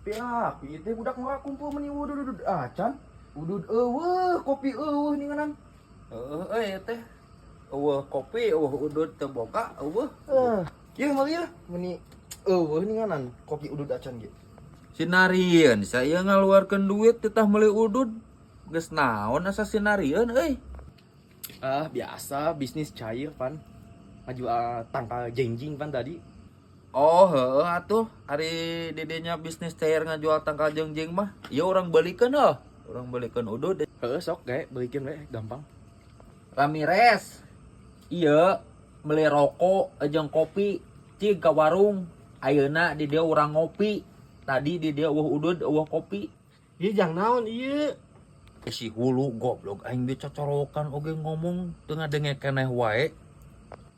Pira, ieu teh budak ngora kumpul meni udud acan. Udud eueuh, kopi eueuh ninganan. Heeh euy teh. Eueuh kopi, eueuh udud teu boga, eueuh. Eh, ieu mah ieu meni eueuh ninganan kopi udud acan ge. Sinarieun saya ngaluarkeun duit titah meuli udud. Geus naon asa sinarieun euy. Ah, biasa bisnis cair pan. Ngajual tangkal jengjing pan tadi. Oh heeh atuh ari didinya bisnis cair ngajual tangkal jengjing mah. Ieu urang beulikeun heuh. Urang beulikeun udud. Heeh, sok gae belikeun we gampang. Ramirez. Ieu beli rokok jeung kopi cig ka warung. Ayeuna di dieu urang ngopi. Tadi di dieu eueuh udud eueuh kopi. Ieu jang naon ieu? Si hulu goblok aing ge cocorokan oge ngomong teu ngadenge keneh wae.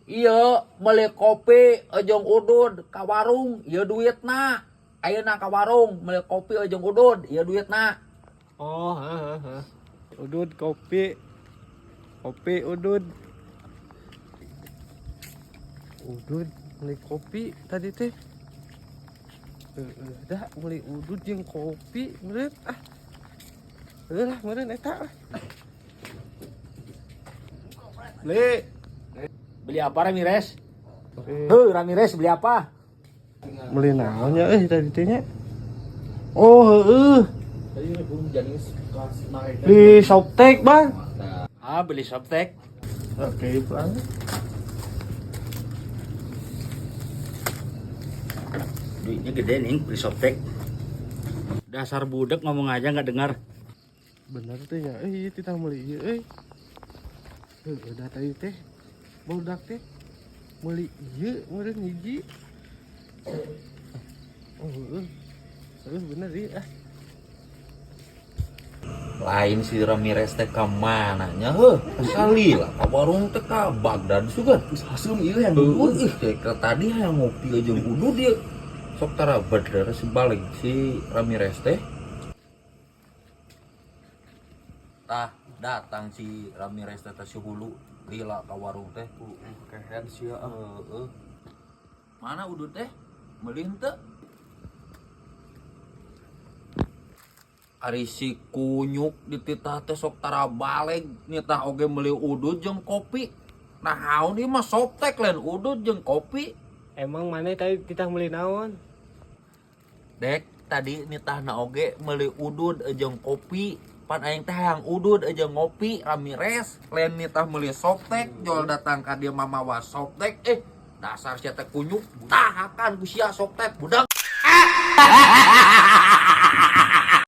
Ieu meuli kopi jeung udud ka warung, ieu duitna. Ayeuna ka warung meuli kopi jeung udud, ieu duitna. Oh, heeh heeh. Udud kopi. Kopi udud. Udud meuli kopi tadi teh. Heeh, dah meuli udud jeung kopi meureun ah. Heuh lah meureun eta lah. Beli. Beli apa Ramirez? Heuh, Ramirez beli apa? Meuli naon nya euy tadi teh nya? Oh, heueuh. Beli Softex, Bang. Ah, beli Softex. Oke, Bang. Duitnya gede nih, beli Softex. Dasar budak ngomong aja nggak dengar. Bener teh nya, euy ieu titah meuli ieu euy. Heueuh da tadi teh. Barudak teh meuli ieu meureun hiji. Oh, heueuh. Heueuh bener ieu ah. Lain si Ramirez teh ka mana nya heuh? Salila ka warung teh ka Bagdad sugan. Geus haseum ieu yang Heueuh ih kayak tadi hayang ngopi jeung udud ieu. Sok tara bener si balik si Ramirez teh. Tah datang si Ramirez teh si hulu lila ka warung teh. Keren sia. Heeh. Mana udud teh? Meuli henteu? Ari si kunyuk dititah teh sok tara baleg nitah oge meuli udud jeung kopi. Nah haun ieu mah Softex lain udud jeung kopi. Emang mana tadi titah meuli naon? Dek tadi nitahna oge meuli udud jeung kopi. Pan aing teh hayang udud jeung ngopi Ramirez lain nitah meuli Softex jol datang ka dieu mamawa Softex dasar sia teh kunyuk tahakan ku sia Softex budak.